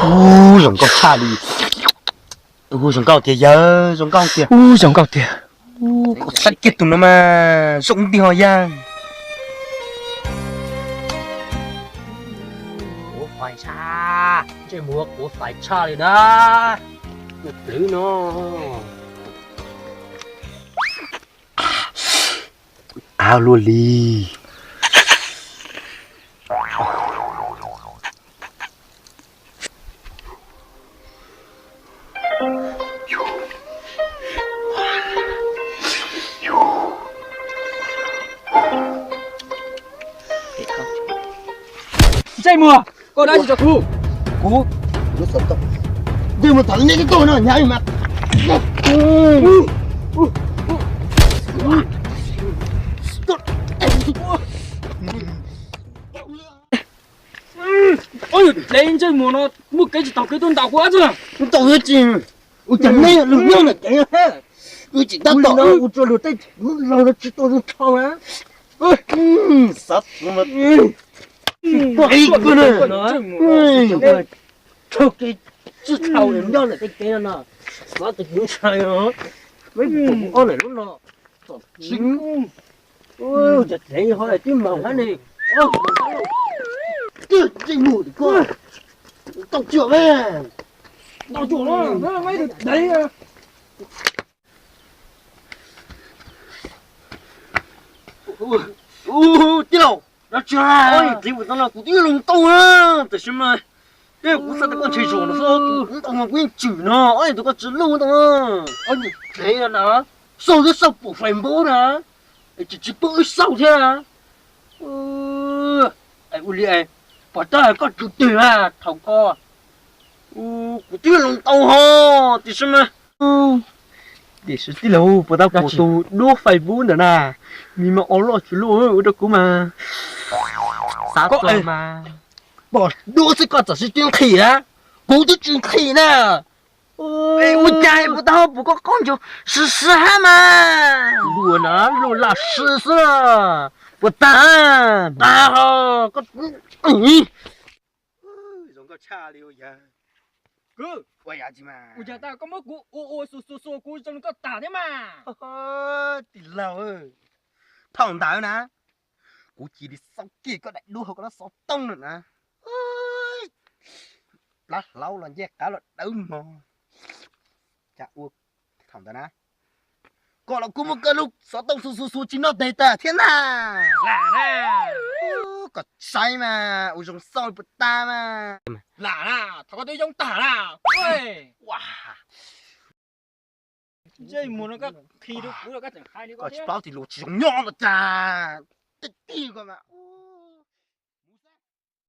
Ub, zoo nkauj tshaj li. Ub, zoo nkauj tiag yawg, zoo nkauj tiag. Ub, zoo nkauj tiag. Ub, koj saib kiag tus no mas zoo ntiag yawg. Quav fais tshaj, ntsej muag quav fais tshaj li na. Tus plwv no. Av luaj li. Ntsej muag, koj dab tsi rau kuv? Kuv, ntsej muag, thaum nej twb tuaj no hnyav mas. Ua, dlev ntsej muag no muaj kev tsis taug kev tuaj ntaus kuv dab tsi? Ntaus dab tsi? Ua cas nej lub nyob ntawm kev, wb tsis tab tom ua rau luag tej laug tsis tau zoo dhau na. Xav, ib koj na, raug kev tsis tau nyob ntawm tej kev no no, xav tus kuv ntshai os. Ob ntawm lub no, txom txwv, cov dlev ho twb maum hab ne. Twb ntsej muag koj, tau cuam, tau cuam no, dlev. Tij laug, dab tsi? Dlev kuv tau no kuv twb los tau na, tiam sis mas tej kuv xav tias koj ntshe zaum no xwb, kuv tau no kuv yeej tswm no, ob niag tus koj tsis lub tau na. Ob niag dlev na, xauj twb xauj pum Facebook na, es tsis tsis pub wb xauj thiab. Ua li, pom tab koj tsum twg na thaum ko, kuv twb los tau ho, tiam sis mas, tiam sis tij laug puas tab kuv tus duab Facebook ntawm na, me me o loj tsis loj ua rau kuv mas xav txog mas. Pom duab xwb koj txawm sib tw nqhis na, kuv twb tsis nqhis na. Ua cas puas tab puas koj qaub ncaug sib sib hab mas. Luag na luag lam sim xwb, puas tag? Tag ho. Zoo nkauj tshaj li yawg. Ua yam tsi mas, ua cas tas koj muab kuv ua ua xuas xuas xuas kuv zoo li koj tag thiab mas. Tij laug, thaum ntawd na, kuv cia li xauj kiag koj daim duab hauv koj lub xov tooj lawm na. Plab hlaub los ncej qab los dawb mog. Cas ua thaum ntawd na, koj los kuj muab koj lub xov tooj xuas xuas xuas tsis noj tes tag thiab na. Lam na, koj saib mas ua zoo xauj puas tag mas. Lam na, thaum koj twb yoob tag na. Ntsej muag no koj khi rau kuv los koj tseem hais li koj tsis paub tias luag tsis zoo nyob los cas. Tej tig koj mas.